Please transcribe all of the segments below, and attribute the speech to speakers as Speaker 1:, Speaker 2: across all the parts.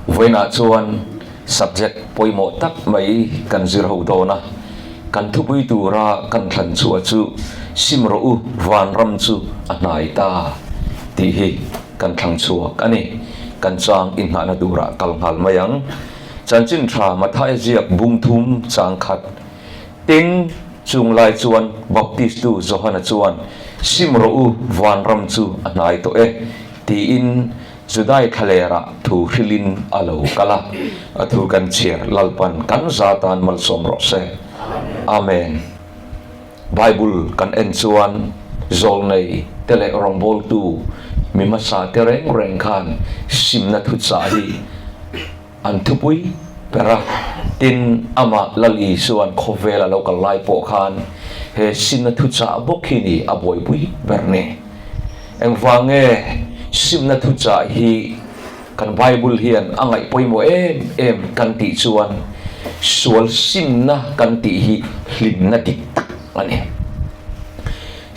Speaker 1: Vawiinah chuan subject pawimawh tak mai kan zir ho dawn a, kan thupui tura kan thlan chhuah chu Sim rawh u, vanram chu a hnai ta tih hi kan thlang chhuak a ni. Kan chang inngahna turah kal nghal mai ang. Chanchin tha Mathaia ziak bung thum chang khat. Tin, chung lai chuan Baptistu Johana chuan, Sim rawh u, vanram chu a hnai tawh e, tiin Judai thlalerah thu hrilhin a lo kal a. A thu kan chhiar Lalpan kan za tan malsawm rawh se. Amen. Bible kan en chuan zawlnei te leh rawngbawltu mi hmasa te reng reng khan simna thuchah hi An thupui ber a, tin amah Lal Isua'n khawvel a lo kal lai pawh khan he simna thuchah bawk hi ni a buaipui ber ni. Engvang nge simna thuchah hi kan Bible hian a ngaih pawimawh em em kan tih chuan sual simna kan tih hi hlimna dik tak a ni.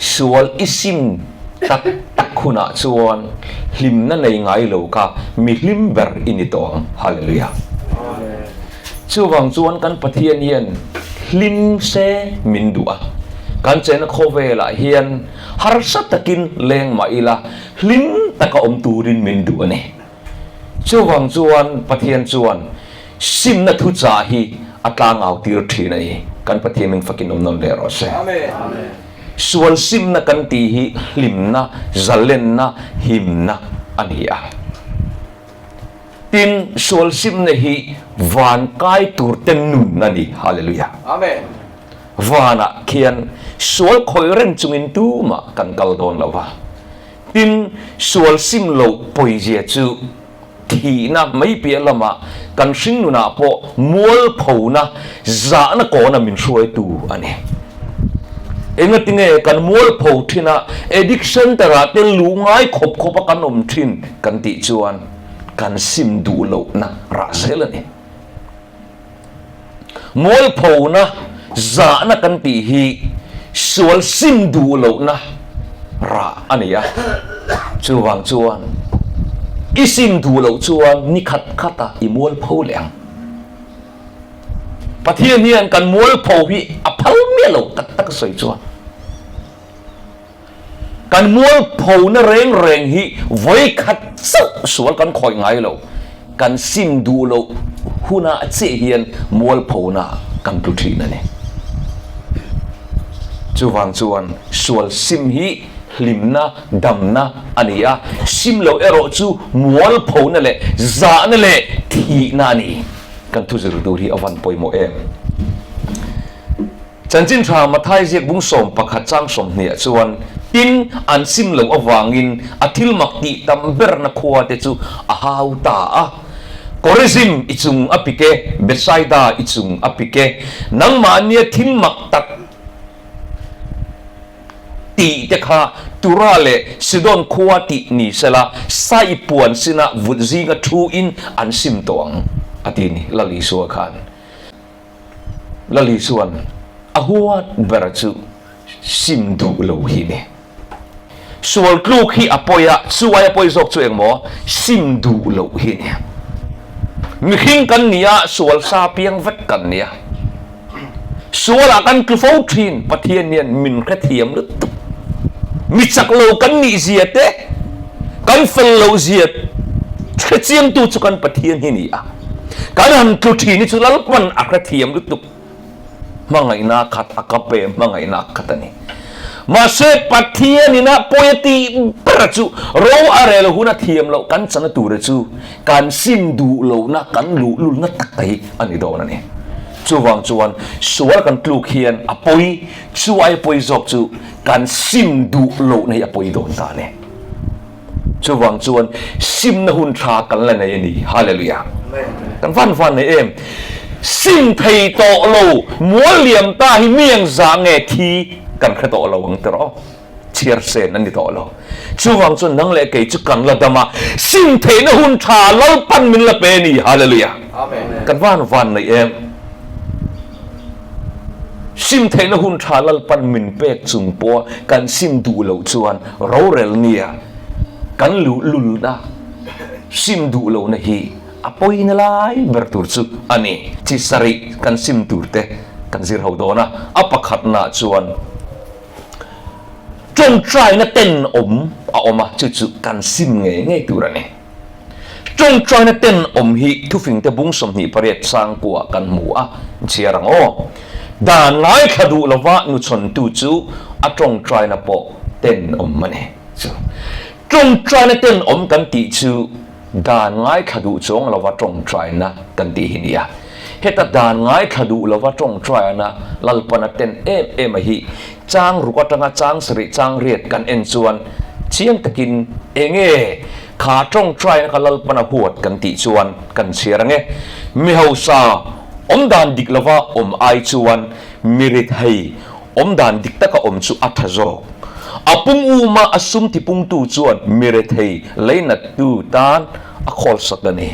Speaker 1: Sual i sim tak tak hunah chuan hlimna nei ngai lo kha mi hlim ber i ni tawh ang. Hallelujah. Chuvang chuan kan Pathian hian hlim se min duh a. Kan chena khawvelah hian harsa takin leng mah ila hlim taka awm turin min duh a ni. Chuvang chuan Pathian chuan simna thuchah hi a tlangau tir thin a ni. Kan Pathian min fakin awm nawn leh rawh se. Sual simna kan tih hi hlimna, zalenna, himna a ni a. Tin, sual simna hi van kai tur te nun a ni. Hallelujah. Vanah khian sual khawih reng chungin tumah kan kal dawn lo va. Tin, sual sim loh pawizia chu thihna mai piah lamah kan hringnunah pawh mualphona zahna kawna min hruaitu a ni. Engatinge kan mualpho thin a, addict center-ah te luh ngai khawp khawpa kan awm thin kan tih chuan kan sim duh lohna rah zel a ni. Mualphona zahna kan tih hi sual sim duh lohna rah a ni a, chuvang chuan i sim duh loh chuan ni khat khatah i mualpho leh ang. Pathian hian kan mualpho hi a phal miah lo tak tak a sawi chuan. Kan mualphona reng reng hi vawi khat chauh sual kan khawih ngai lo. Kan sim duh loh hunah chiah hian mualphona kan tlu thin a ni. Chuvang chuan sual sim hi hlimna, damna a ni a, sim loh erawh chu mualphona leh zahna leh thihna a ni. Kan thuzir tur hi a van pawimawh em? Chanchin tha Mathai ziak bung 11 chang 20 ah chuan, Tin, an sim loh avangin a thil mak tih tam berna khua te chu a hau ta a. Korizim i chung a pik e, Bethsaida i chung a pik e, nangmahnia thil mak tak tih te kha Tura leh Sidon khua tih ni sela, sai puan sinah vut zinga thu in an sim tawh ang, a ti ni Lal Isua khan. Lali chuan a huat ber chu sim duh lo hi ni. Sual tluk hi a pawi a, chu aia pawi zawk chu engmaw sim duh loh hi ni. Mihring kan ni a, sual sa piang vek kan ni a. Sualah kan tlu fo thin, Pathian hian min hrethiam lutuk. Mi chak lo kan nih zia te, kan fel loh zia hrechiangtu chu kan Pathian hi ni a. Kan han tlu thin hi chu Lalpan a hrethiam lutuk. Hmangaihna khat a ka pe, hmangaihna khat a ni. Mahse Pathian ina pawi a tih ber chu ro a rel hun a thiam loh kan chana tura chu kan sim duh lohna, kan luhlulna tak te hi a ni dawn a ni. Chuvang chuan sual kan tluk hian a pawi, chu aia pawi zawk chu kan sim duh lohna hi a pawi dawn ta a ni. Chuvang chuan simna hun tha kan la nei a ni. Hallelujah. Kan van van nei em? Sim thei tawh lo, mual liam ta hi mi ang zah nge thi kan hre tawh lo ang tiraw? Chhiar sen a ni tawh lo. Chuvang chuan nang leh kei chu kan la dam a, sim theihna hun tha Lalpan min la pe a ni. Hallelujah. Kan van van nei em? Sim theihna hun tha Lalpan min pek chung pawha kan sim duh loh chuan rorel nia kan luhlulna sim duh lohna hi a pawina lai ber tur chu a ni. Chi sarih kan sim tur te kan zir ho dawn a, a pakhatnaah chuan tawngtaina tenawm a awm a, chu chu kan sim ngei ngei tur a ni. Tawngtaina tenawm hi thufingte bung 28 sangkuah kan hmu a, chhiar ang aw. Dan ngaithla duh lova nuchhawntu chu a tawngtaina pawh tenawm a ni. Chu tawngtaina tenawm kan tih chu Dan ngaithla duh chuang lova tawngtaina kan tih hi nia. Heta dan ngaithla duh lova tawngtaina Lalpana ten em em a hi chang ruk atanga chang sarih chang riat kan en chuan chiang takin enge kha tawngtaina kha Lalpana huat kan tih chuan kan chhiar ange. Mi hausa awmdan dik lova awm ai chuan mi rethei Awmdan dik taka awm chu a tha zawk. A pung uma a sum tipungtu chuan mi rethei leinattu tan a khawlsak a ni.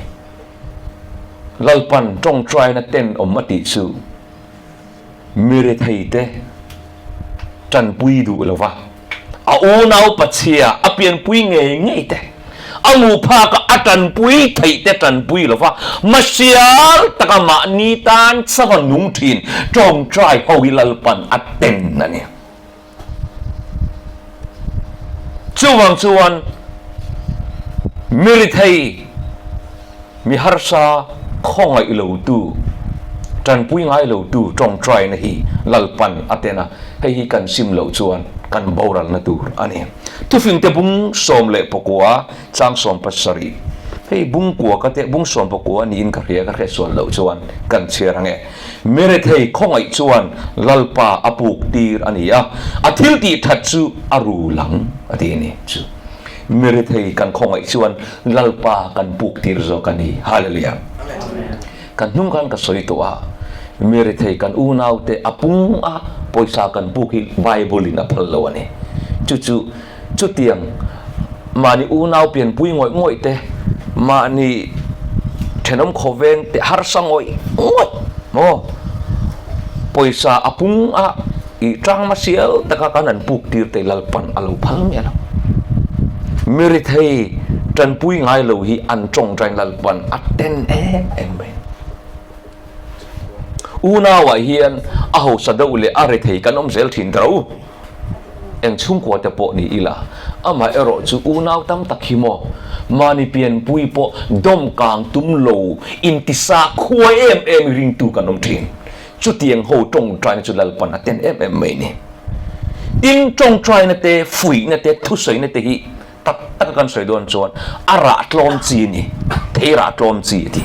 Speaker 1: Lalpan tawngtaina tenawm a tih chu mi retheite tanpui duh lova. A unau pachhia a pianpui ngei ngei te, a mu phaka a tanpui theih te tanpui lo va, mahsial taka mahni tan chava nung thin tawngtai ho hi Lalpan a ten a ni. Chuvang chuan mi rithei, mi harsa khawngaih lotu, tanpui ngai lotu tawngtaina hi Lalpan a ten a. Hei hi kan sim loh chuan kan boralna tur a ni. Thufingte bung 19 chang 70, hei bung kua ka teh bung 19 niin ka hria ka hriat sual loh chuan kan chhiar ang e. Merethei khawngaih chuan Lalpa a puk tir a ni a, a thil tih that chu a ru lang a ti a ni. Chu Merethei kan khawngaih chuan Lalpa kan puk tir zawk a ni. Hallelujah. Kan hnung khan ka sawi tawh a, mi rethei kan unaute a pung a pawisa kan puk hi Bible in a phal lo a ni. Chu chu chutiang mahni unau pianpui ngawih ngawih te, mahni thenawm khawveng te harsa ngawih ngawih maw pawisa a pung a ih tang hmasial taka kan han puk tir te Lalpan a lo phal miah lo. Mi rethei tanpui ngai lo hi an tawngtain Lalpan a ten em em mai. Unauah hian a hausa deuh leh a rethei kan awm zel thin ta ro. Eng chhungkua te pawh ni ila, amah erawh chu unau tam tak hi maw mahni pianpui pawh dawmkang tum lo intisa khuai em em ringtu kan awm thin. Chutiang ho tawngtaina chu Lalpan a ten em em mai ni. Tin, tawngtaina te, fuihna te, thusawiina te hi tak taka kan sawi dawn chuan a rah tlawm chi a ni, thei rah tlawm chi a ti.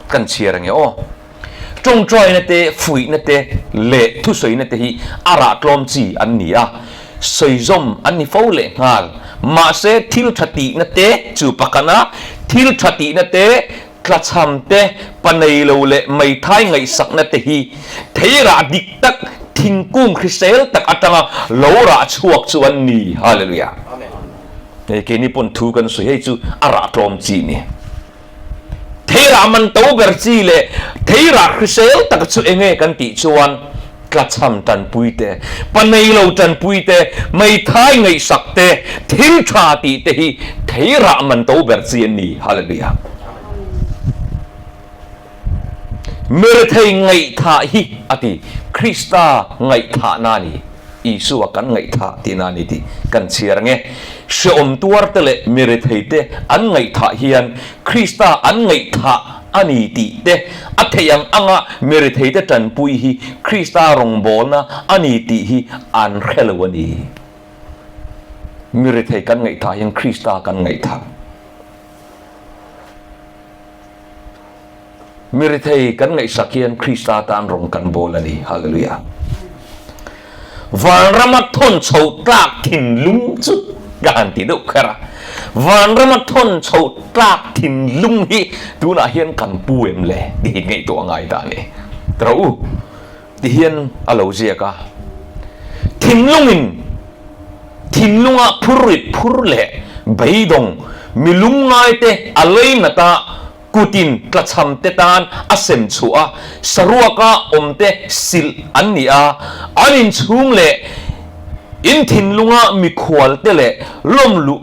Speaker 1: Kan chhiar ange aw. Tawngtaina te, fuihna te leh thusawiina te hi a rah tlawm chi an ni a, sawizawm an ni fo leh nghal. Mahse, thil tha tihna te chu pakana thil tha tihna te Tlachham te, pa nei lo leh meithai ngaihsakna te hi thei rah dik tak, thingkung hrisel tak atanga lo rah chhuak chu an ni. Hallelujah. Hei keini pawn thu kan sawi hei chu a rah tlawm chi ni. Thei rah man to ber chi leh thei rah hrisel tak chu enge kan tih chuan Tlachham tanpui te, pa nei lo tanpui te, meithai ngaihsak te, thil tha tih te hi thei rah man to ber chi an ni. Hallelujah. Mirethei ngaihthah hi a ti, Krista ngaihthahna a ni, Isua kan ngaihthah tihna a ni tih kan chhiar ang e. Hreawm tuar te leh mirethei te an ngaihthah hian Krista an ngaihthah a ni tih te, a theih ang anga mi retheite tanpui hi Krista rawngbawlna a ni tih hi an hre lo a ni. Mi rethei kan ngaihthah hian Krista kan ngaihthah. Mi rethei kan ngaihsak hian Krista tan rawng kan bawl a ni. Hallelujah. Vanrama thawn chho tlak thinlung chu ka han ti deuh kher a. Vanrama thawn chho tlak thinlung hi tunah hian kan pu em le tih hi ngaihtuah a ngai ta a ni. Rawh u ti hian a lo ziak a. Thinlungin thinlunga phur rit phur leh beidawng mi lungngaite a leinat a, Kutin tlachham te tan a sem chhuah a, saruaka awm te silh an ni a, an inchhung leh in thinlunga mikhual te leh lawm luh.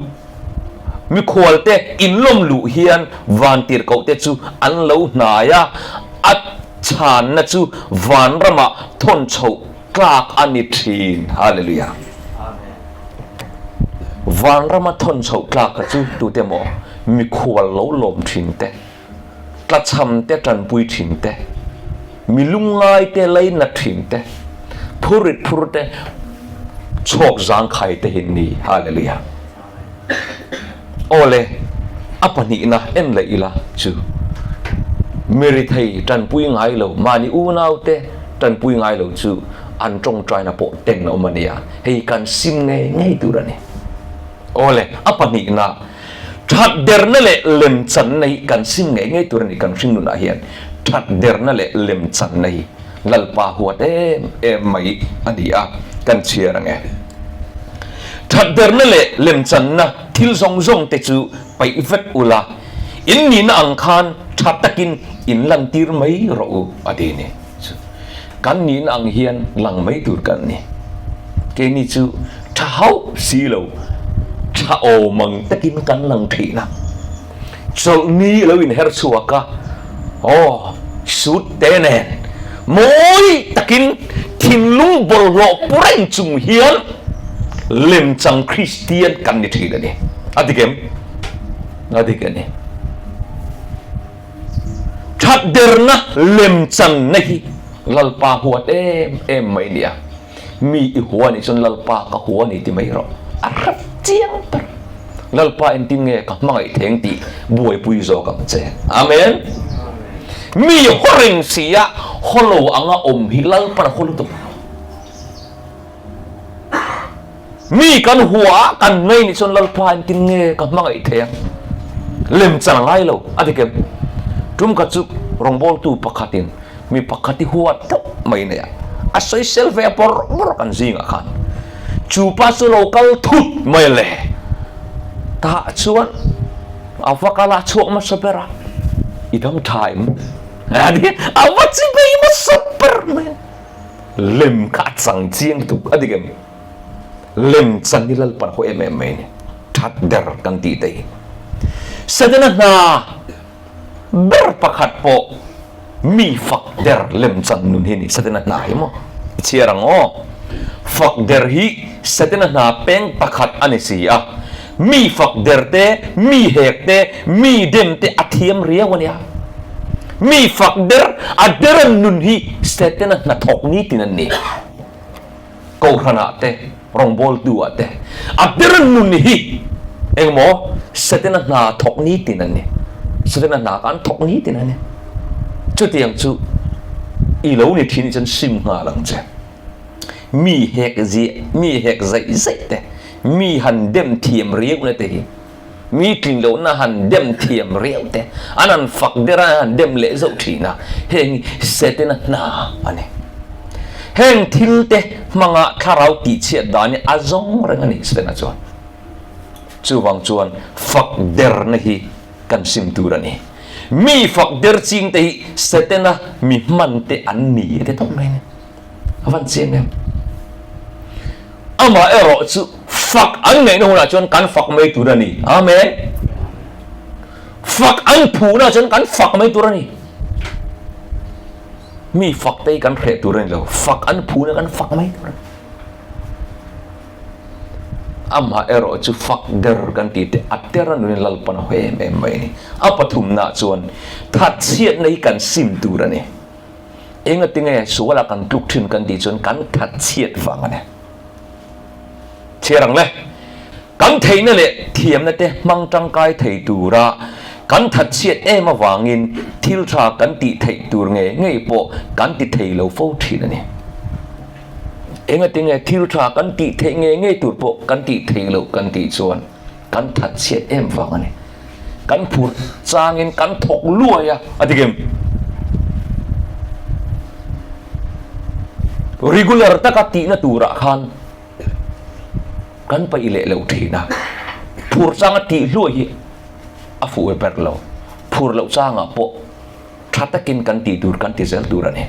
Speaker 1: Mikhualte inlawm luh hian vantirhkohte chu an lo hnai a, a chhanna chu vanramah thawn chhoh tlak a ni thin. Hallelujah! Vanrama thawn chhoh tlaka chu tute maw? Mikhual lo lawm thin te, tlachham te tanpui thin te, mi lungngai te lainat thin te, phurit phur te, chhawk zangkhai te hi ni. Hallelujah! Awle, a pahnihna en leh ila chu mirithei tanpui ngai lo, mahni unaute tanpui ngai lo chu an tawngtaina pawh ten a awm a nia, hei kan sim ngei ngei tur a ni. Awle, a pahnihna that derna leh lemchanna hi kan sim ngei ngei tur a ni, kan hringnunah hian that derna leh lemchanna hi Lalpa huat em em mai a ni a, kan chhiar ang e. Thatderna leh lemchanna thil zawng zawng te chu paih vek ula, in nihna ang khan tha takin in lantir mai rawh u a ti ni. Chu kan nihna ang hian lang mai tur kan ni. Keini chu tha hauh si lo, tha awm ang takin kan lang theih na. Chawlhni lo inher chhuak a, aw, suit te nen mawi takin thinlung bawlhhlawh pu reng chung hian lemchang Kristian kan ni thin a ni. A dik em? A dik a ni. That derna lemchanna hi Lalpa huat em em mai nia. Mi i hua nih chuan Lalpa ka hua ni ti mai rawh. A hrat chiang ber. Lalpa engtin nge ka hmangaih theng tih buaipui zawk ang che. Amen. Mi haw reng si a, haw lo anga awm hi Lalpan a haw lutuk. Mi kan hua a, kan ngei nih chuan Lalpa engtin nge ka hmangaih thei ang. Lemchan a ngai lo, a dik em? Tum khat chu rawngbawltu pakhatin Mi pakhat i huat deuh mai nei a, a sawisel ve bawrh bawrh kan zingah khan chu pa chu lo kal thut mai le. Tah chuan a va kal a chhuak hmasa ber a, i dam tha em? A ni, a va chi bei hmasa ber mai a, lem kha a chang chiang tuk a dik em? Lem chan hi Lalpan haw em em mai a ni, that der kan tih te hi. Setana hna Ber pakhat pawh mi fak der lemchan nun hi ni Setana hna hi maw i chhiar ang aw. Fak der hi Setana hna peng pakhat a ni si a, mi fak der te, mi hek te, mi dem te a thiam riau a nia. Mi fak der, a deran nun hi Setana hna thawk nitin an ni. Kohhranah te, rawngbawltu ah te, a ber nun hi engmaw Setana hna thawk nitin an ni. Setana hna kha an thawk nitin a ni. Chutiang chu i lo ni thin hi chuan sim nghal ang che. Mi hek ziah, mi hek zaih zaih te, mi han dem thiam riauhna te hi Mi tling lohna han dem thiam riau te, an han fak der a, an han dem leh zauh thin a, heng hi Setana hna a ni. Heng thil te hmanga thlarau tihchhiat dan hi a zawng reng a ni Setana chuan. Chuvang chuan fak derna hi kan sim tur a ni. Mi fak der ching te hi Setana mi hman te an ni a ti tawp mai a ni. A van chiang em? Amah erawh chu fak an ngaihna hunah chuan kan fak mai tur a ni. Amen. Fak an phuhna chuan kan fak mai tur a ni. Mi fak te hi kan hreh tur a ni lo. Fak an phuhna kan fak mai tur a ni. Amah erawh chu fak der kan tih te a ter a nunin Lalpan a haw em em mai a ni. A pathumnaah chuan thatchhiatna hi kan sim tur a ni. Engatinge suala kan tluk thin kan tih chuan kan thatchhiat vang a ni. Chhiar ang le. Kan theihna leh thiamna te hmang tangkai thei tura kan thatchhiat em avangin thil tha kan tih theih tur ngei ngei pawh kan ti thei lo fo thin a ni. Engatinge thil tha kan tih theih ngei ngei tur pawh kan tih thei lo kan tih chuan kan thatchhiat em vang a ni. Kan phur changin kan thawk luai a, a ti kem. Regular taka tihna turah khan kan paih leh lo thin a, phur changa tih hluai hi a fuh ber lo. Phur loh changah pawh Tha takin kan tih tur kan ti zel tur a ni.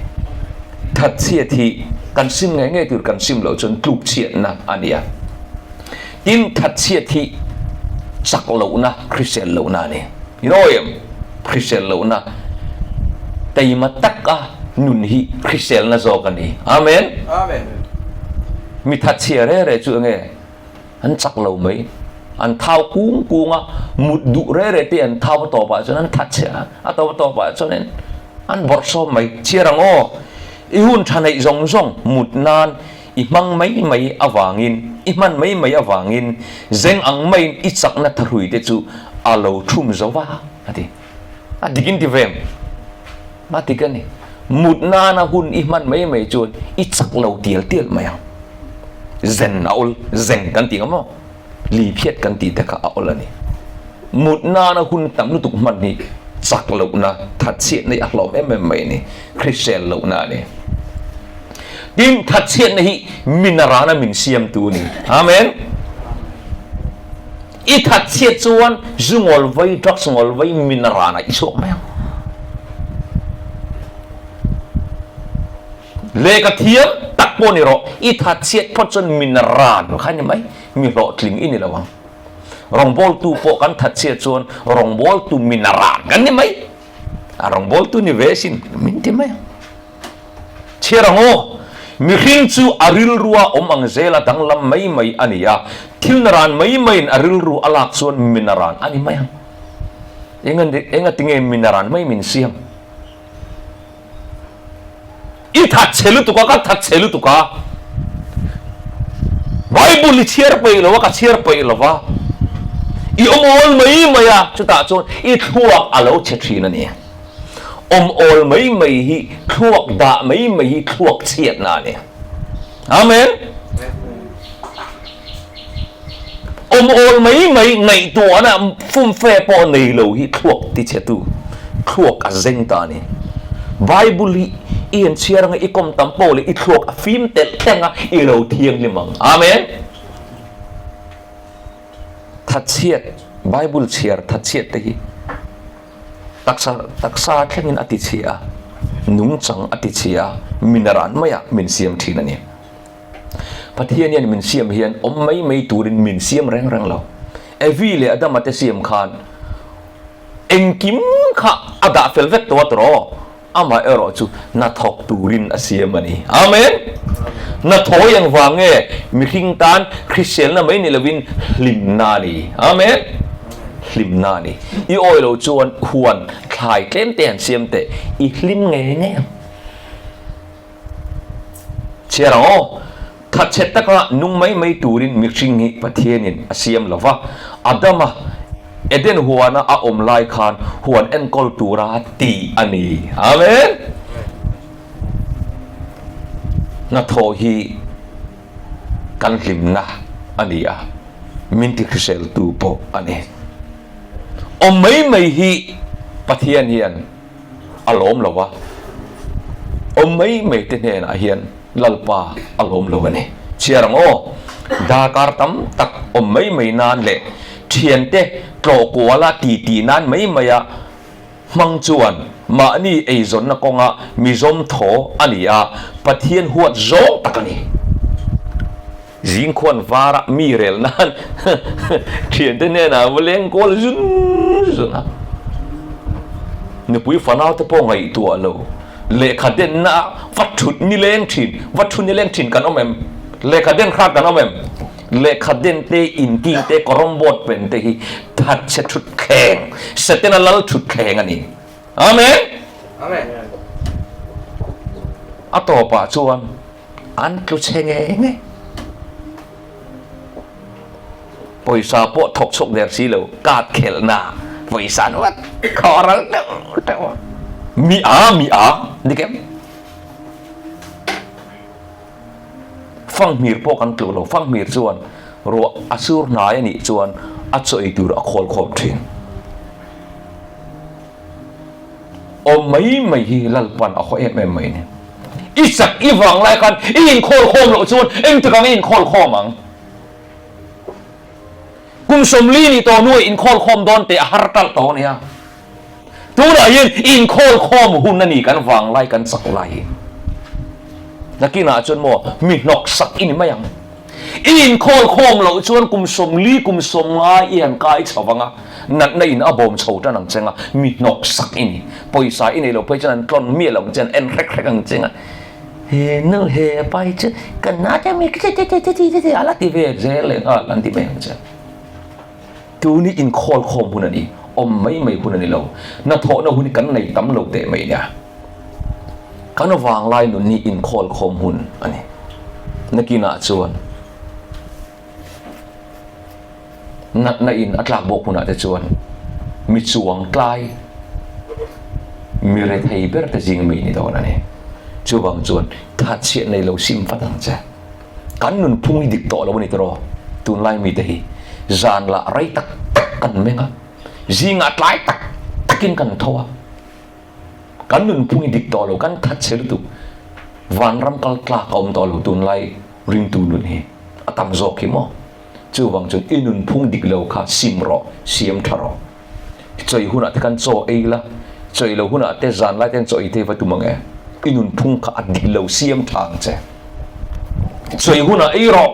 Speaker 1: Thatchhiat hi kan sim ngei ngei tur kan sim loh chuan tlukchhiatna a ni a. Tin, thatchhiat hi chak lohna, hrisel lohna a ni. In awi em? Hrisel lohna taima taka nun hi hriselna zawk a ni. Amen.
Speaker 2: Amen.
Speaker 1: Mi thatchhia re re chu enge? An chak lo mai. An thau kung kung a, mut duh re re te an thau a tawpah chuan an thatchhia a, a tawp a tawpah chuanin an bawrhsawm mai. Chhiar ang aw, i hun tha neih zawng zawng mut nan i hmang mai mai avangin, i hman mai mai avangin zeng ang maiin i chakna thahrui te chu a lo thum zo va, a ti. A dik in ti ve em? A dik a ni. Mut nana hun i hman mai mai chuan i chak lo tial tial mai ang. Zen a awl, zeng kan tih ang maw? Li phiat kan tih te kha a awl a ni. Mut nana hun tam lutuk hman hi chak lohna, thatchhiatna hi a hlawm em em mai a ni. Hrisel lohna a ni. Tin, thatchhiatna hi min a rana min siamtu a ni. Amen. I thatchhiat chuan zu ngawl vai, drugs ngawl vai min a rana i chhuak mai ang. Lehkha thiam tak pawh ni rawh, i thatchhiat phawt chuan min ran kha ni mai, mi hlawhtling i ni lo ang. Rawngbawltu pawh kan thatchhiat chuan rawngbawltu min ran kan ni mai. A rawngbawltu ni ve sin min ti mai ang. Chhiar ang aw, mihring chu a rilrua awm ang zela danglam mai mai a ni a, thil naran mai maiin a rilru a lak chuan mi naran a ni mai ang. Enga tinge mi naran mai min siam? I that chhe lutuk a, ka that chhe lutuk a. Bible i chhiar peih lo a, ka chhiar peih lo va. I awm awl mai mai a, chutah chuan i thluak a lo chhe thin a ni. Awm awl mai mai hi thluak dah mai mai hi thluak chhiatna a ni. Amen. Awm awl mai mai ngaihtuahna fumfe pawh nei lo hi thluak tichhetu thluak a zeng ta a ni. Bible hi i en chhiar anga i kawm tam pawh leh i thluak a fim telh thleng a i lo thianghlim ang. Amen. Thatchhiat, Bible chhiar thatchhiat te hi taksa taksa thlengin a tichhia a, nungchang a tichhia a, minaran maiah min siam thin a ni. Pathian hian min siam hian awm mai mai turin min siam reng reng lo. Evi leh Adama te siam khan engkim kha a dah fel vek tawh a tawh aw. Amah erawh chu hnathawk turin a siam a ni. Amen! Hnathawh engvang nge mihring tan hriselna mai ni lovin hlimna a ni. Amen! Hlimna a ni. I awi lo chuan huan thlai tlem te han siam teh, i hlim ngei ngei ang. Chhiar ang aw. Thatchhe taka nung mai mai turin mihring hi Pathianin a siam lo va. Adama Eden huana a awm lai khan huan enkawl tura tih a ni. Amen! Hnathawh hi kan hlimna a ni a, min tihriseltu pawh a ni. Awm mai mai hi Pathian hian a lawm lo a, awm mai mai te hnenah hian Lalpa a lawm lo a ni. Chhiar ang aw, darkar tam tak awm mai mai nan leh thiante tlawh kuala titi nan mai maia hmang chuan mahni eizawnna kawnga mizawm thaw a ni a, Pathian huat zawng tak a ni. Zingkhuan vara mi rel nan thiante hnenah va leng kawl zun zun a, nupui fanau te pawh ngaihtuah lo, lehkha denna ah va thut ni leng thin, va thu ni leng thin kan awm em? Lehkha den hrat kan awm em? Lehkha den te, inking te, kawrawm board pen te hi thatchhe thut thleng, Setana lal thut thleng a ni. Amen!
Speaker 2: Amen!
Speaker 1: A tawpah chuan An tlu chhe ngei ngei. Pawisa pawh thawk chhuak der si lo, card khelhna pawisa an vat khaw ral teuh teuh a. Mi a, mi a, dik em? Fanghmir pawh kan tlu lo, fanghmir chuan ruah a sur hnai a nih chuan a chaw ei tur a khawl khawm thin. Awm mai mai hi Lalpan a haw em em mai ni. I chak i vang lai khan i inkhawl khawm loh chuan engtik ang i inkhawl khawm ang? Kum 40 nih tawh hnuah inkhawl khawm dawn teh a har talh tawh ania. Tunah hian inkhawl khawm hun a ni kan vang lai kan chak lai hi. Nakinah chuan maw mi hnawksak i ni mai ang. I inkhawl khawm loh chuan kum 40 kum 50 i han kai chho vang a, natna in a bawm chho tan ang cheng a, mi hnawk sak i ni. Pawisa i nei lo phei chuan an tlawn miah lo ang che, an en hrek hrek ang cheng a. He nu he pai chu ka nate mi ti ti ti ti ti ti a la ti ve zel leh nghal an ti mai ang che. Tun hi inkhawl khawm hun a ni, awm mai mai hun a ni lo. Hnathawhna hun hi kan nei tam lo teh mai nia. Kan vanglai nun hi inkhawl khawm hun a ni. Nakinah chuan natna in a tlak bawk hunah te chuan mi chuang tlai, mi rethei ber te zing mi ni dawn a ni. Chuvang chuan thatchhiah nei lo sim vat ang che. Kan nunphung hi dik tawh lo a ni tiraw? Tunlai mite hi zan lah rei tak tak kan meng a, zingah tlai tak takin kan tho a. Kan nunphung hi dik tawh lo, kan thatchhe lutuk. Vanram kal tlak a awm tawh lo tunlai ringtu nun hi a tam zawk hi maw? Chuvang chuan i nunphung dik lo kha sim rawh, siam tha rawh. Chawi hunah te khan chaw ei la, chawi lo hunah te zan lai ten chaw ei thei va tum ang e. I nunphung kha a dik lo siam tha ang che. Chawi hunah ei rawh.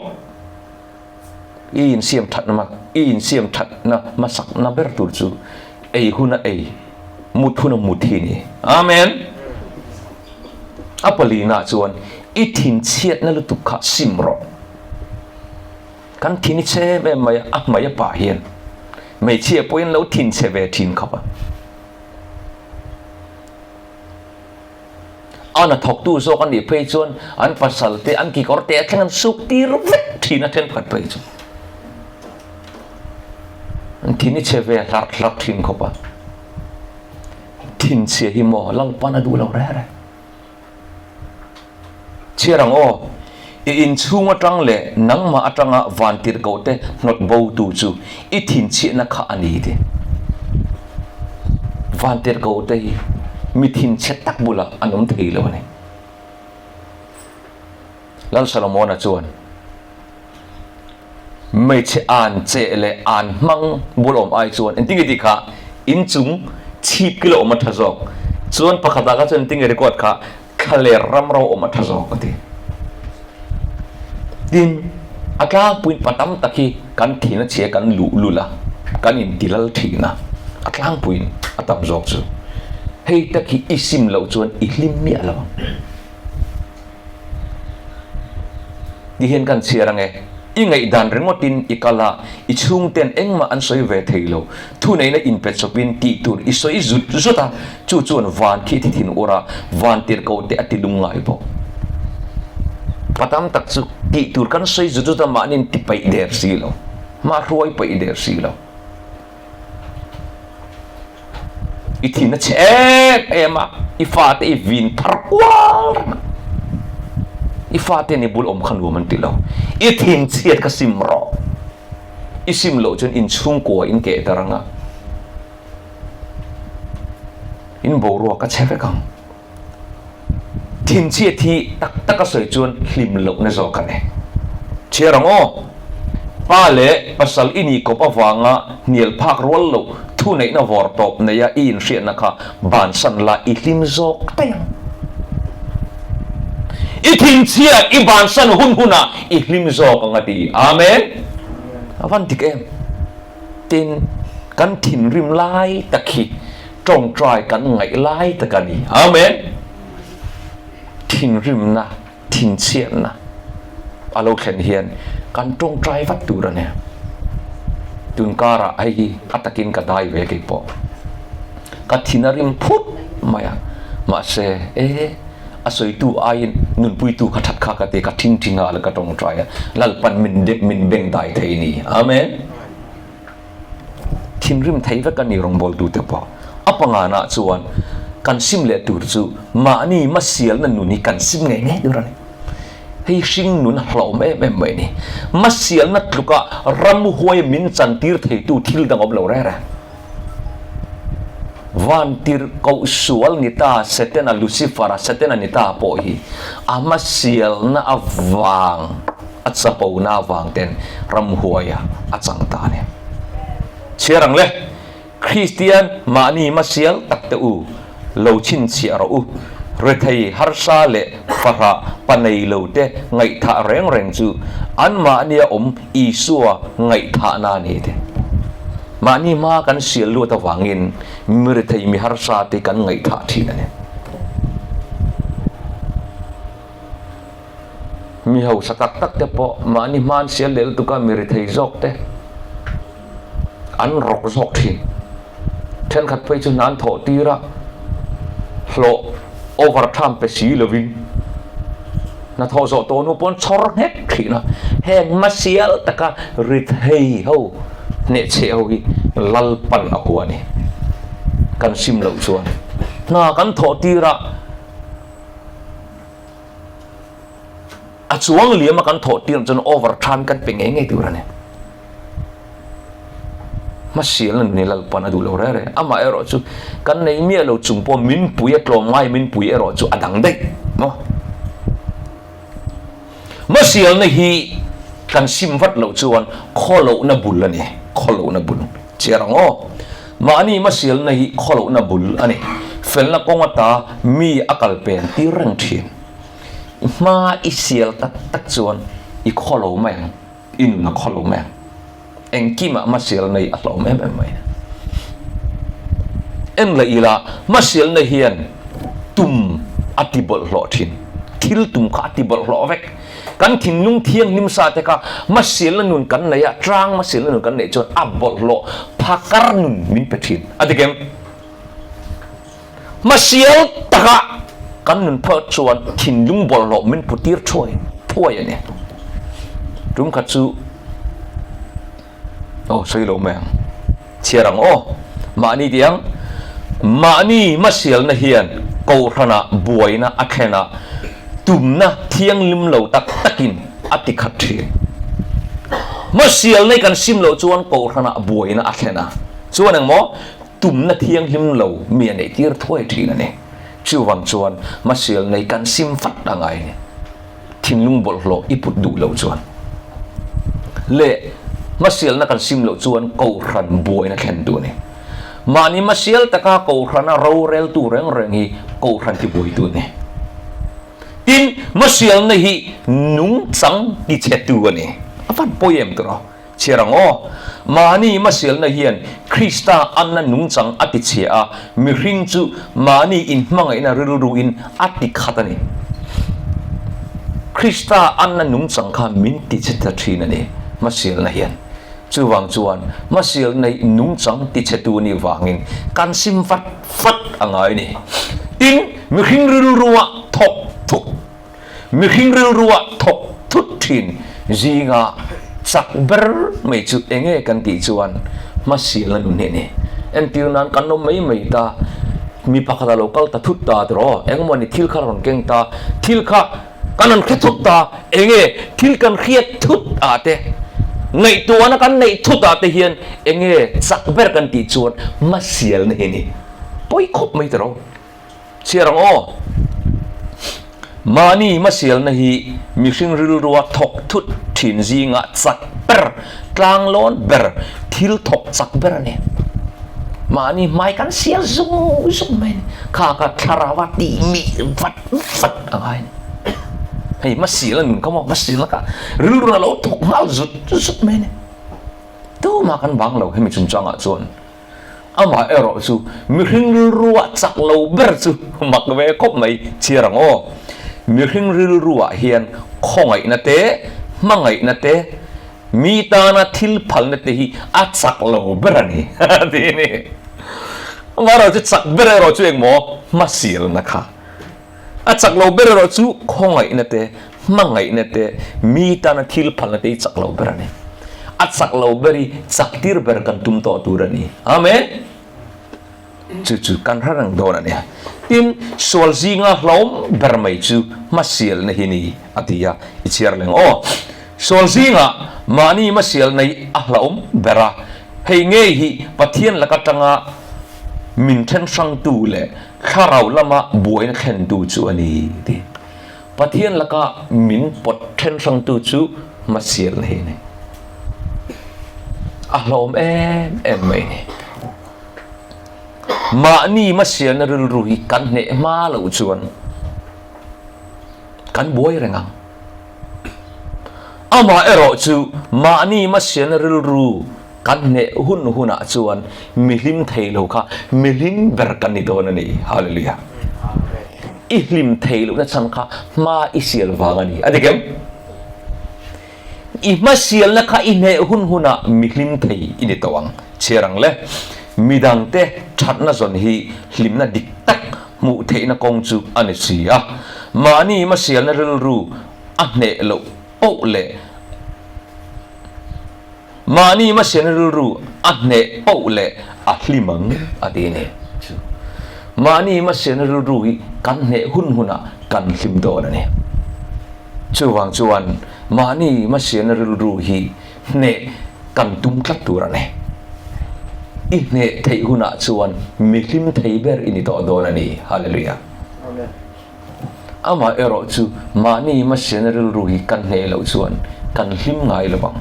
Speaker 1: I insiam thatna mak, i insiam thatna hmasakna ber tur chu ei huna ei, mut huna mut hi ni. Amen. A palina chuan i thinchhiatna lutuk kha sim rawh. Kan thin i chhe em em mai a, a hmai a pah hian hmeichhia pawhin lo thin chhe ve thin khawp a. A hnathawktu zawk a nih phei chuan an pasal te an kikawr te a thleng an suk tir vek thin a thenkhat phei chu. An thin i chhe ve hlarh hlarh thin khawp a. Thinchhia hi maw Lalpan a duh lo reh reh. Chhiar ang aw, i inchhung atang leh nangmah atanga vantirhkoh te hnawt bo tu chu i thinchhiahna kha a ni ti. Vantirhkoh te hi mi thinchhe tak bulah an awm thei lo a ni. Lal Solomona chuan Hmeichhe an cheh leh an hmang bul awm ai chuan engtin nge tih kha inchung chhip kilo awm a tha zawk. Chuan pakhatah kha chuan engtin nge record kha thlaler ram ro awm a tha zawk a ti. Tin, a tlangpuiin pa tam tak hi kan thin a chhia kan luh lul a, kan intilal thin a, a tlangpuiin a tam zawk chu. Hei tak hi i sim loh chuan i hlim miah lo ang. Ti hian kan chhiar ang e. I ngaihdan ringawtin i kal a, i chhungten engmah an sawi ve thei lo. Thuneihna inpe chawpin tih tur i sawi zut zut a, chu chuan van khi thi thin ur a, van tirhkoh te a ti lung ngai bawk. Pa tam tak chu tih tur kan sawi zut zut a, mahni ti paih der si lo, mah hruai paih der si lo. I thin a chhe em em a, i fate i vin thar kual reng a, i faten i bul awm kha nuam an ti lo, i thin chhiat kha sim rawh, i sim loh chuan inchhungkua in keh dar ang a, in boruak a chhe vek ang. Thinchhiat hi tak taka sawi chuan hlim lohna zawk a ni. Chhiar ang aw! Pa leh pasal i nih kawp avanga hnial phak rual loh thuneihna vawr tawp neia i inhriatna kha bansan la i hlim zawk daih ang. I thinchhiat i bansan hun hunah i hlim zawk ang a ti. Amen! A van dik em? Tin, kan thinrim lai tak hi tawngtai kan ngaih lai tak a ni. Amen! Thinrimna, thinchhiatna a lo thlen hian kan tawngtai vat tur a ni. Tun karah hei hi a takin ka dai ve kei pawh. Ka thin a rim phut mai a, mahse e, A sawitu aiin nunpuitu kha that kha ka ti, ka thingthing a, ka tawngtai a, Lalpan min dep min beng dai thei ni. Amen. Thinrim thei vek a ni rawngbawltute pawh. A panganah chuan kan sim leh tur chu mahni masialna nun hi kan sim ngei ngei tur a ni. Hei hring nun a hlauhawm em em mai ni. Masialna tluka ramhuai min chantir theitu thil dang awm lo reng reng. Vantirhkoh sual ni ta Setana, Lucifer-a, Setana ni ta pawh hi a hmasialna avang, a chapona avang ten ramhuaia a chang ta a ni. Chhiar ang le, Kristian mahni hmasial tak te u, lo chhinchhiah rawh u. Rethei harsa leh fahrah pa nei lo te ngaihthah reng reng chu anmahnia awm Isua ngaihthahna a ni te. Mahni hma kan sial luat avangin mi rethei mi harsa te kan ngaihthah thin a ni. Mi hausa tak tak te pawh mahni hma an sial leh lutuk a mi rethei zawk te an rawk zawk thin. Thenkhat phei chu hna an thawh tir a, hlawh over tham pe si lovin hna thawh zawh tawh hnu pawh an chhawr nghet thin a. Heng hmasial taka rethei ho hnehchheh ho hi Lalpan a hua a ni. Kan sim loh chuan hna kan thawh tir a. A chuang liam a kan thawh tir chuan over than kan pe ngei ngei tur a ni. Hmasialna nun hi Lalpan a duh lo reng reng. Amah erawh chu kan nei miah lo chung pawh min pui a tlawm ngai min pui erawh chu a dang daih maw. Hmasialna hi kan sim vat loh chuan khawlohna bul a ni, khawlohna bul. Chiar ang aw. Mahni hmasialna hi khawlohna bul a ni. Felna kawng ata mi a kal pen tir reng thin. I hma i sial tak tak chuan i khawlo mai ang, i nun a khawlo mai ang. Engkimah hmasialna hi a hlawm em em mai. En leh ila hmasialna hian tum a ti bawlhhlawh thin. Thil tum kha a ti bawlhhlawh vek. Kan thinlung thianghlim sa te kha hmasialna nun kan nei a, tlang hmasialna nun kan neih chuan a bawlhhlawh phakar nun min pe thin. A dik em? Hmasial taka kan nun phawt chuan thinlung bawlhhlawh min pu tir thuai thuai a ni. Tum khat chu aw sawi lo mai ang, chhiar ang aw. Mahni tih ang, mahni hmasialna hian kohhranah buaina a thlen a, tumna thianghlim lo tak takin a ti khat thin. Hmasialna hi kan sim loh chuan kohhranah buaina a thlen a, chuan engmaw Tumna thianghlim lo mi a neih tir thuai thin a ni. Chuvang chuan hmasial nei kan sim fat a ngai a ni. Thinlung bawlhhlawh i put duh loh chuan leh hmasialna kan sim loh chuan kohhran buaina thlen duh a ni. Mahni hmasial taka kohhrana roreltu reng reng hi kohhran tibuaitu a ni. Tin, hmasialna hi nungchang tichhetu a ni. A van pawi em tawh. Chhiar ang aw. Mahni hmasialna hian Krista anna nungchang a ti chhia a, mihring chu mahni inhmangaihna rilruin a ti khat a ni. Krista anna nungchang kha min ti chhe ta thin a ni, hmasialna hian. Chuvang chuan hmasialna hi nungchang ti chhetu nih vangin kan sim vat vat a ngai a ni. Tin, mihring rilrua thawk thuk. Mihring rilrua thawk thut thin zinga chak ber mai chu enge kan tih chuan hmasialna nun hi a ni. Entir nan kan awm mai mai ta, mi pakhat a lo kal ta thut ta tiraw, engemaw ni thil kha rawn keng ta, thil kha kan rawn hre thut ta, enge thil kan hriat thut ah te, ngaihtuahna kan neih thut ah te hian enge chak ber kan tih chuan hmasialna hi a ni. Pawi khawp mai tiraw. Chhiar ang aw. Mahni hmasialna hi mihring rilrua thawk thut thin zingah chak ber, tlanglawn ber, thil thawk chak ber a ni. Mahni hmai kan sial zung zung mai a ni. Kha kha thlarau a tih mih vat vat a ngai a ni. Hei hmasialna nun kha maw, hmasialna kha rilru a lo thawk nghal zut zut mai a ni. Tumah kan bang lo hemi chungchangah chuan. Amah erawh chu mihring rilruah chak lo ber chu mak ve khawp mai chhiar ang aw. Mihring rilruah hian khawngaihna te, hmangaihna te, mi tana thil phalna te hi a chak lo ber a ni ti a ni. Amah erawh chu chak ber erawh chu engmaw hmasialna kha. A chak lo ber erawh chu khawngaihna te, hmangaihna te, mi tana thil phalna te hi chak lo ber a ni. A chak lo ber hi chak tir ber kan tum tawh tur a ni. Amen. Chu chu kan hre reng dawn a ni. Tin, sual zinga hlawm ber mai chu hmasialna hi ni a ti a, i chhiar leng aw. Sual zingah mahni hmasialna hi a hlawm ber a, hei ngei hi Pathian laka tanga min then hrangtu leh Thlarau lama buaina thlentu chu a ni ti. Pathian laka min pawt then hrangtu chu hmasialna hi a ni. A hlawm em em mai a ni. Mahni hmasialna rilru hi kan hneh hma loh chuan. Kan buai reng ang. Amaherawhchu, mahni hmasialna rilru kan hneh hun hunah chuan mi hlim thei lo kha mi hlim ber kan ni dawn a ni. Hallelujah! I hlim thei lohna chhan kha hma i sial vang a ni. A dik em? I hmasialna kha i hneh hun hunah mi hlim thei i ni tawh ang. Chhiar ang le, midangte thatna zawn hi hlimna dik tak hmuh theihna kawng chu a ni si a, mahni hmasialna rilru a hneh loh poh leh mahni hmasialna rilru a hneh poh leh a hlim ang a ti a ni. Chu mahni hmasialna rilru hi kan hneh hun hunah kan hlim dawn a ni. Chuvang chuan mahni hmasialna rilru hi Hneh kan tum tlat tur a ni. I hneh theih hunah chuan mi hlim thei ber i ni tawh dawn a ni. Hallelujah.
Speaker 2: Amen.
Speaker 1: Amah erawh chu mahni hmasiana rilru hi kan hneh loh chuan kan hlim ngai lo vang.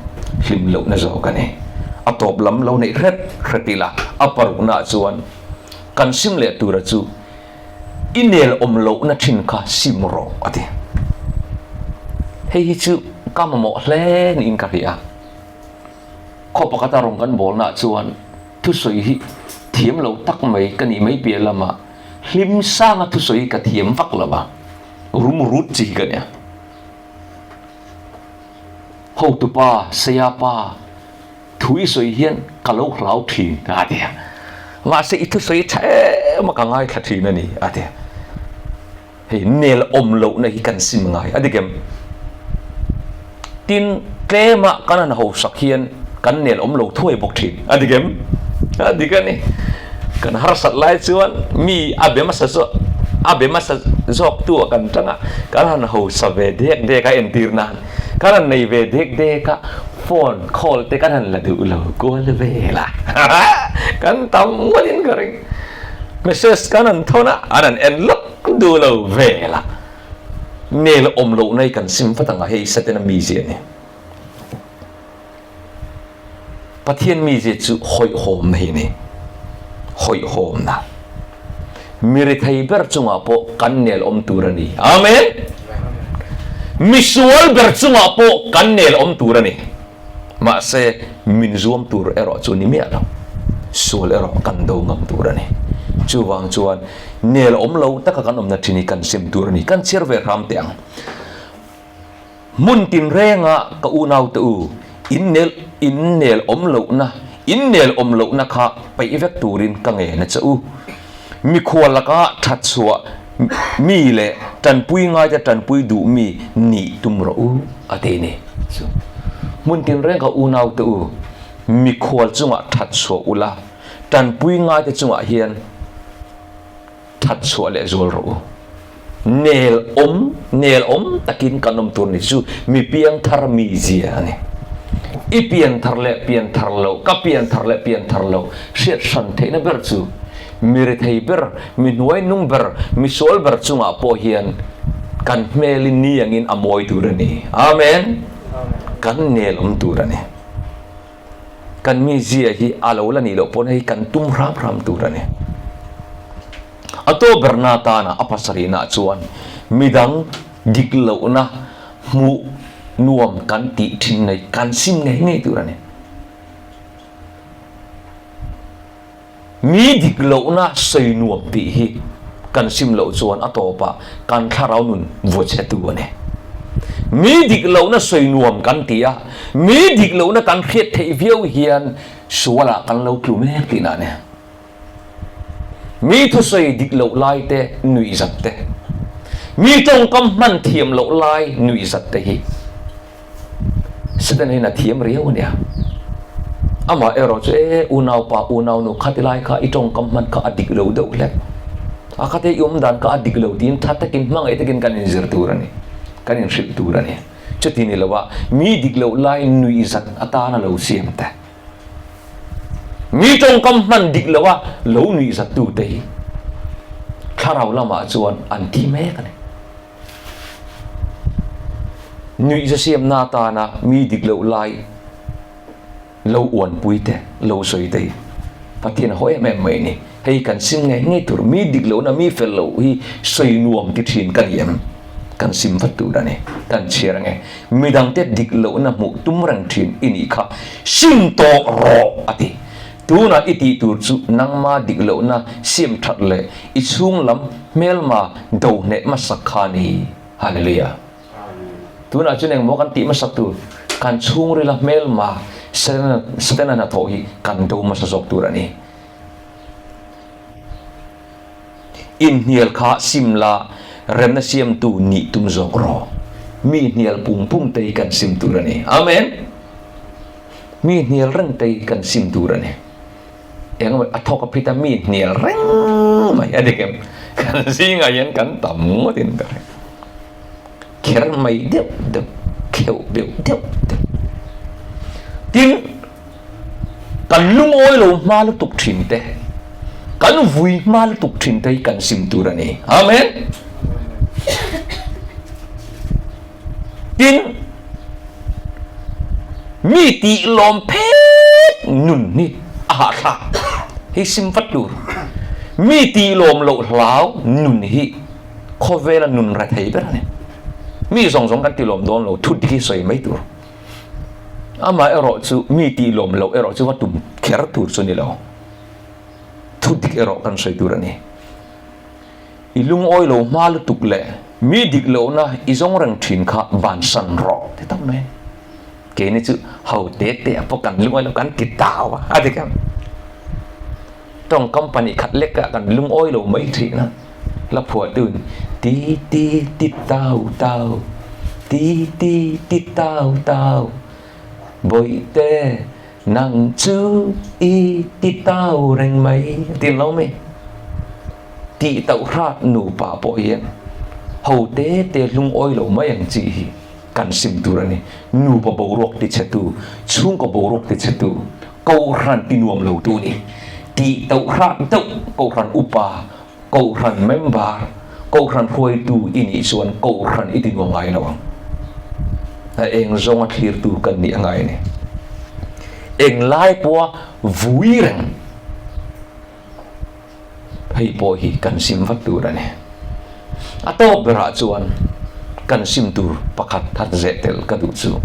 Speaker 1: Hlim lohna zawk a ni. A tawp lam lo neih hret hret ila a paruknaah chuan kan sim leh tura chu I nel awm lohna thin kha sim rawh a ti. Hei hi chu ka mamawh hle niin ka hria. Khaw pakhata rawn kan bawlnaah chuan thusawi hi thiam lo tak mai ka nih mai piah lamah hlim sanga thusawi hi ka thiam vak lo a, rum rut chi hi ka nia. Hotupa, Sayapa, Thu i sawi hian ka lo hlau thin a ti a, mahse i thusawi tha em a ka ngaithla thin a ni a ti a. Hei nel awm lohna hi kan sim ngai a dik em? Tin, tlema kan han hausak hian kan nel awm lo thuai bawk thin a dik em? A dik a ni. Kan harsat lai chuan mi a be hmasa zawk a be hmasa zawk tu ah kan tang a, kan han hausa ve dek dek a entir nan. Kan han nei ve dek dek a, phone call te kan han la duh lo kual vel a, kan tam ngawtin ka ring. Message kan han thawn a, an han en lawk duh lo vel a. Mail awm loh na hi kan sim vat ang a, hei Satana mizia a ni. Pathian mizia chu hawihhawmna hi a ni. Hawihhawmna. Mi rethei ber chungah pawh kan nel awm tur a ni. Amen! Mi sual ber chungah pawh kan nel awm tur a ni. Mahse, min zuam tur erawh chu ni miah lo. Sual erawh kan do ngam tur a ni. Chuvang chuan, nel awm lo taka kan awmna thin hi kan sim tur a ni. Kan chhiar ve hram teh ang. Hmun tinrenga ka unaute u, innel innel awm lohna innel awm lohna kha peih vek turin ka ngen a che u. Mikhual laka that chhuah mi leh tanpui ngaite tanpui duh mi nih tum rawh u, a ti ni. Chu hmun tinreng ka unaute u, mikhual chungah that chhuah ula, tanpui ngaite chungah hian, That chhuah leh zual rawh u. Nel awm, nel awm takin kan awm tur ni chu mi piangthar mizia a ni. I pianthar leh pianthar loh, ka pianthar leh pianthar loh hriat hran theihna ber chu mi rethei ber, mi hnuai nung ber, mi sual ber chungah pawh hian kan hmelin ni angin a mawi tur a ni. Amen. Kan nel awm tur a ni. Kan mizia hi a lo la nih loh pawn hei kan tum hram hram tur a ni. A tawp berna atana a pasarihna chuan midang dik lohna hmuh nuam kan tih thin nei kan sim ngei ngei tur a ni. Mi dik lohna sawi nuam tih hi kan sim loh chuan a tawpah kan thlarau nun vaw chhetu a ni. Mi dik lohna sawi nuam kan ti a, mi dik lohna kan hriat theih viau hian sualah kan lo tlu mek tihna a ni. Mi thusawi dik loh lai te nuihzat te, mi tawngkam hman thiam loh lai nuihzat te hi Setana hian a thiam riau a nia. Amah erawh chu e unaupa, unaunu khati lai kha i tawngkam hman kha a dik lo deuh hlek. A khate i awm dan kha a dik lo tiin tha takin hmangaih takin kan inzir tur a ni. Kan inhrilh tur a ni. Chuti ni loa mi dik loh lai nuihzat atana lo siam te. Mi tawngkam hman dik loa lo nuihzat tute hi thlarau lamah chuan an thi mek a ni. Nuihza siamna atana mi dik loh lai lo uanpui te, lo sawi te hi Pathian a haw em em mai a ni. Hei kan sim ngei ngei tur, mi dik lohna, mi fel loh hi sawi nuam ti thin ka ni em? Kan sim vat tur a ni. Kan chhiar ange. Midangte dik lohna hmuh tum reng thin i nih kha sim tawh rawh a ti. Tunah i tih tur chu nangma dik lohna siam that leh i chhung lam hmelma do hneh hmasak kha a ni. Hallelujah. Tunah chuan engmaw kan tih hmasak tur? Kan chhungrila hmelma Setana hnathawh hi kan do hmasa zawk tur a ni. Inhnial kha sim la, remna siamtu nih tum zawk rawh. Mi hnial pung pung te hi kan sim tur a ni. Amen! Mi hnial reng te hi kan sim tur a ni. Eng emaw a thawk a phit a, mi hnial reng mai a dik em? Kan zingah hian kan tam ngawtin ka hre. Kher mai deuh deuh, kheuh deuh deuh deuh. Tin, Kan lungawi lo hma lutuk thin te, kan vui hma lutuk thin te hi kan sim tur a ni. Amen. Tin, mi tih lawm phet nun hi a hahthlak. Hei sim vat tur. Mi tih lawm loh hlau nun hi khawvela nun rethei ber a ni. Mi zawng zawng kan ti lawm dawn lo, thut dik hi sawi mai tur. Amah erawh chu mi tih lawm loh erawh chu va tum kher tur chu ni lo. Thu dik erawh kan sawi tur a ni. I lungawi lo hma lutuk leh mi dik lohna i zawng reng thin kha bansan rawh ti tak mai. Keini chu ho te te ah pawh kan lungawi lo kan ti tau a, a dik em? Tawngkam pahnih khat lek ah kan lungawi lo mai thin a, la phuah tun ti ti ti tau tau, ti ti ti tau tau, Bawihte nang chu i ti tau reng mai a ti lo mai. Tih tauh hrat nupa pawh hian ho te te lungawi lo mai ang chi hi kan sim tur a ni. Nupa boruak tichhetu, chhungkaw boruak tichhetu, Kohhran ti nuam lo tu ni. Tih toh hrah deuh Kohhran upa, Kohhran member, Kohhran hruaitu i nih chuan Kohhran i ti nuam ngai lo ang. A eng zawnga thlirtu kan nih a ngai a ni. Englai pawha vui reng. Hei pawh hi kan sim vat tur a ni. A tawp berah chuan kan sim tur pakhat khat zeh tel ka duh chu,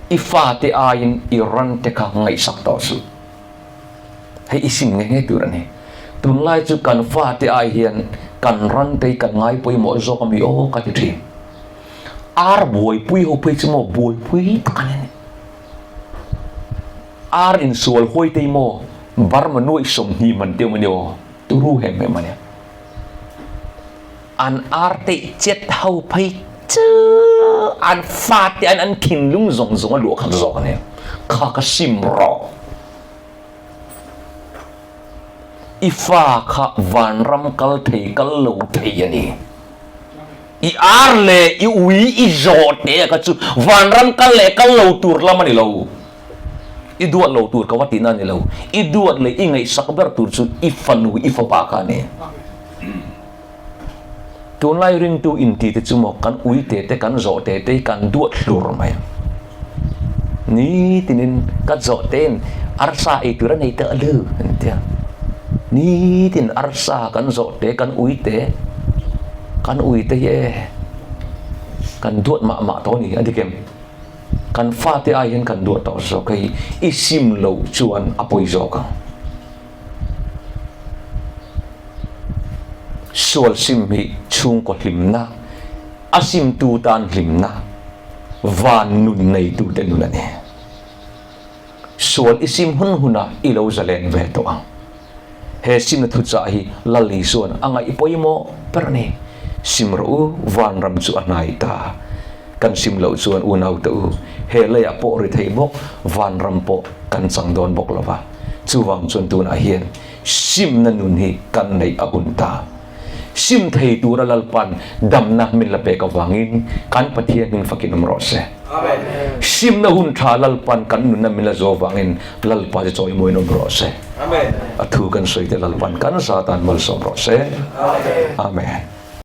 Speaker 1: i fate aiin i ran te kha ngaihsak tawh suh. Hei i sim nghe nghe tur a ni. Tunlai chu kan fate ai hian kan ran te hi kan ngai pawimawh zawk a mi aw ka ti thin. Ar buaipui ho phei chu maw buaipui tak a ni. Ar insual huai tei maw Burma nuaih 20 man teuh mani aw turu hem hem ania. An ar teih chet ho phei chu an fate an an thinlung zawng zawng a luah khat zawk ania. Kha ka sim rawh. I fa kha vanram kal thei kal lo thei a ni. I ar leh i ui i zawh teh a kha chu vanram kal leh kal lo tur lam a ni lo. I duat lo tur ka va tihna a ni lo. I duat leh i ngaihsak ber tur chu i fanu i fapa kha a ni. Tunlai ringtu inti te chu maw kan ui te te kan zawh te te hi kan duat hlur mai a. Nitinin ka zawh tein arsa ei tur a nei teh lu an ti a. Nitin arsa kan zawh te kan ui te kan ui te hi e kan duat mah mah tawh a ni a dik em? Kan fate ai hian kan duat tawh zawk hei i sim loh chuan a pawi zawk ang. Sual sim hi chhungkaw hlimna, a simtu tan hlimna, van nun neitute nun a ni. Sual i sim hun hunah i lo zalen ve tawh ang. He simna thuchah hi Lal Isua'n a ngaih pawimawh ber a ni. Sim rawh u, vanram chu a hnai ta. Kan sim loh chuan unaute u, he leiah pawh ri thei bawk, vanram pawh kan chang dawn bawk lo va. Chuvang chuan tunah hian simna nun hi kan neih a hun ta. Sim thei tura Lalpan damna min la pek avangin kan Pathian hming fakin awm rawh se. Simna hun tha Lalpan kan nunna min la zawh avangin Lalpa chu chawimawiin awm rawh se. A thu kan sawi te Lalpan kan za tan malsawm rawh se. Amen.